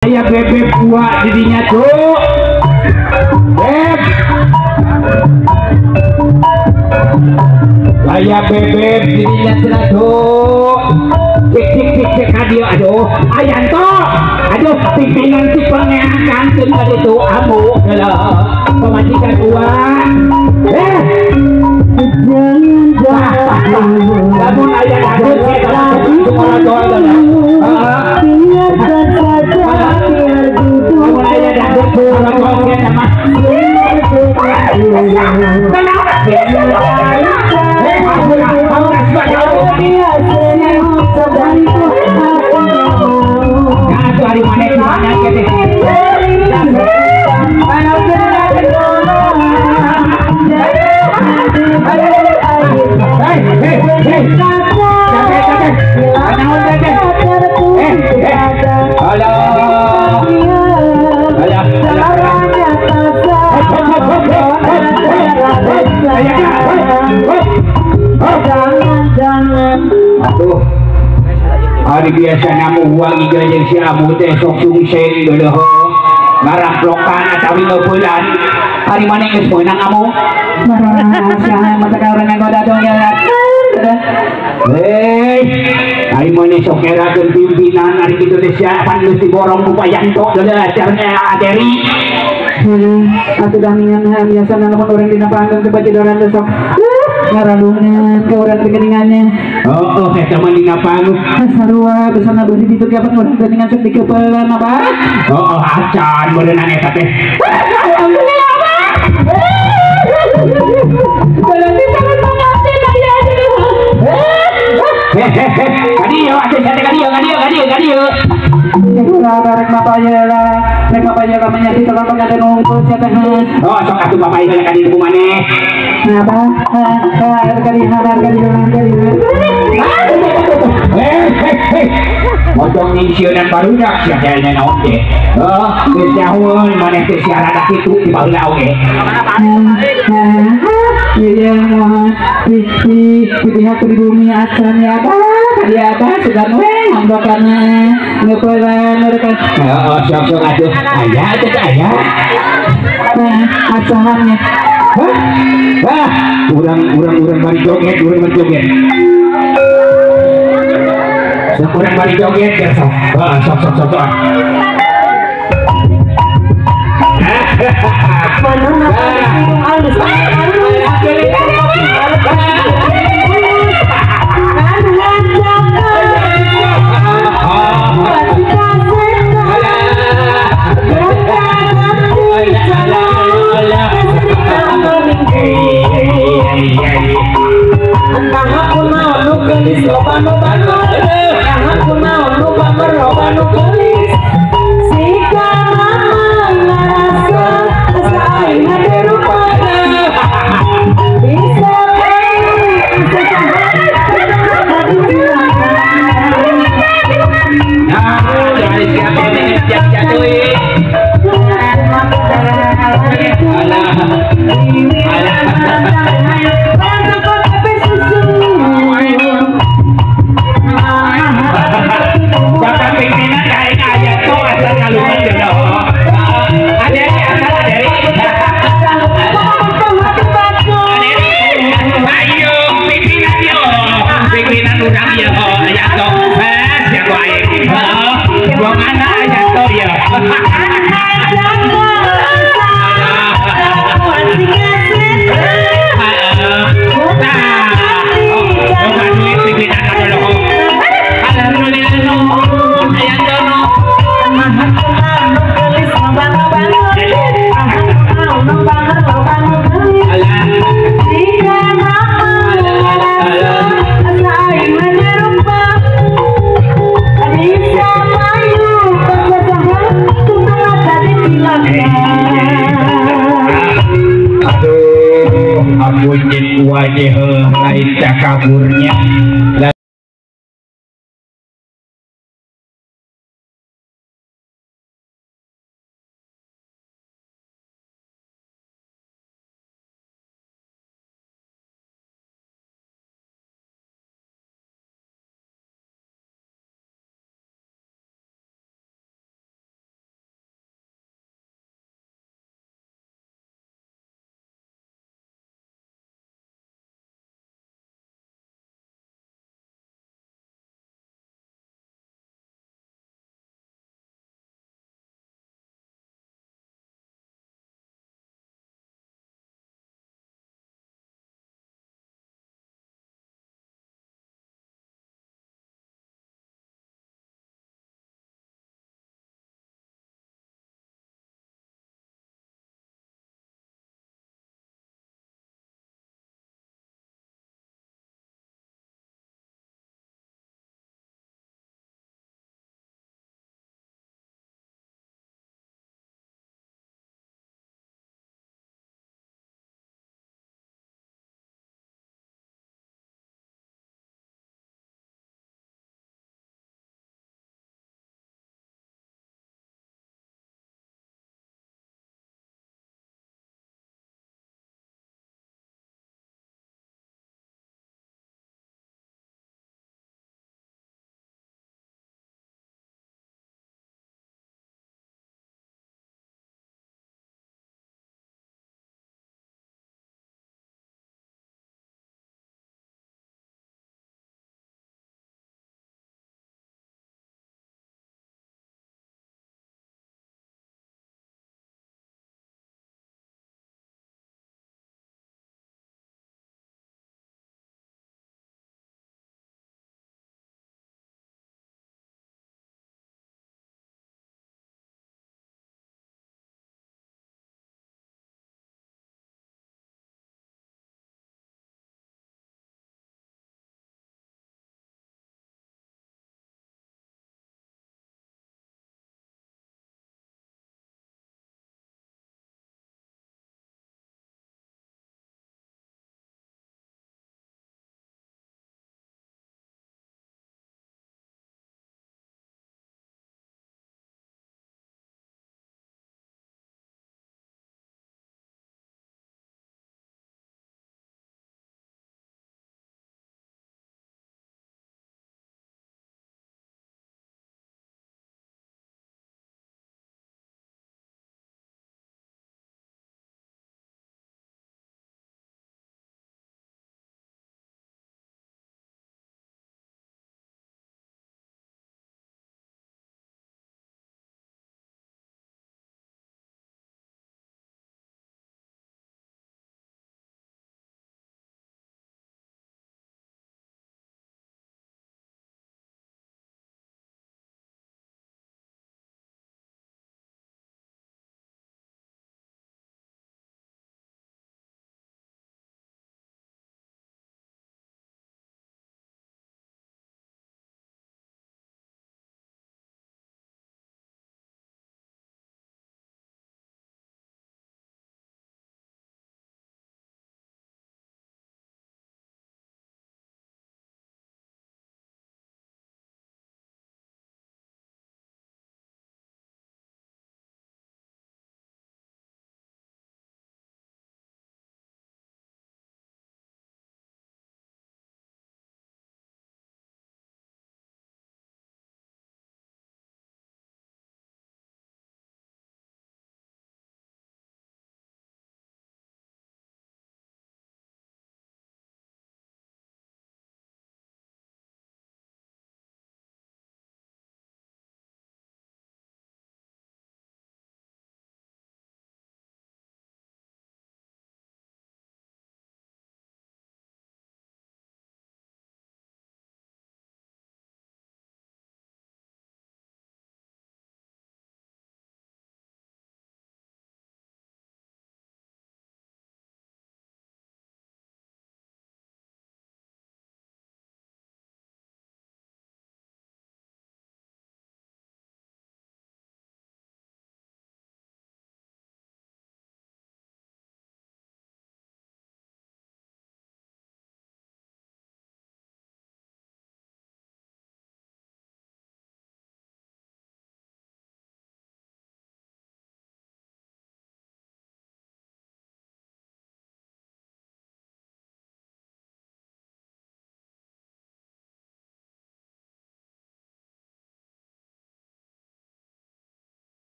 Aya bebek buah didinya tuh. Beb. Aya bebek didinya cenah tuh. Cek cek cek cek kadieu aduh. Ayanto. Aduh pimpinan ti pangean keun ka ditu amu heula. Pamajikan uang. Eh. Lamun aya dangdut eta mah aduh, hari biasa namu uang jeung si amu teh sok sungseng deuleuh ngaramplokan atawi ngeupelan. Hari mana geus meunang amu? Marah mata ka urang ngagoda dong ya. Hei, hari mana sok ngerakeun pimpinan hari kitu teh sia pan geus diborong ku Payanto deuleuh acarna Aderi. Atuh damingan biasa lamun urang dina panggung teh bajidoran teh sok ngaralungan ke urang teh geuningannya. Oh, oh, eta mah dina panggung. Sarua besana beusi ditu ge apa urang geuningan sok dikeupelan apa? Oh, oh, acan meureunana eta teh. Kadieu atuh teh kadieu kadieu kadieu kadieu. Rek mapaya lah, rek mapaya kamanya di tukang pengantin unggul sia teh. Oh, sok atuh mapaya heula ka dieu maneh. Napa? Kadieu kadieu kadieu. Hei, motong nyingsieunan barudak sia teh naon teh. Heuh, geus nyahoeun maneh teh sia rada kitu di baheula oge. Iya, mohon di pihak pribumi acan ya abah, ya abah sudah we ngombokanna ngeupelan mereka. Heeh, sok-sok atuh. Aya teh aya. Acahannya. Hah? Wah, urang bari joget, urang bari joget. Sok urang bari joget ya sok. Heeh, sok sok sok sok. Aduh, ampun jeung wajeh lain takaburnya.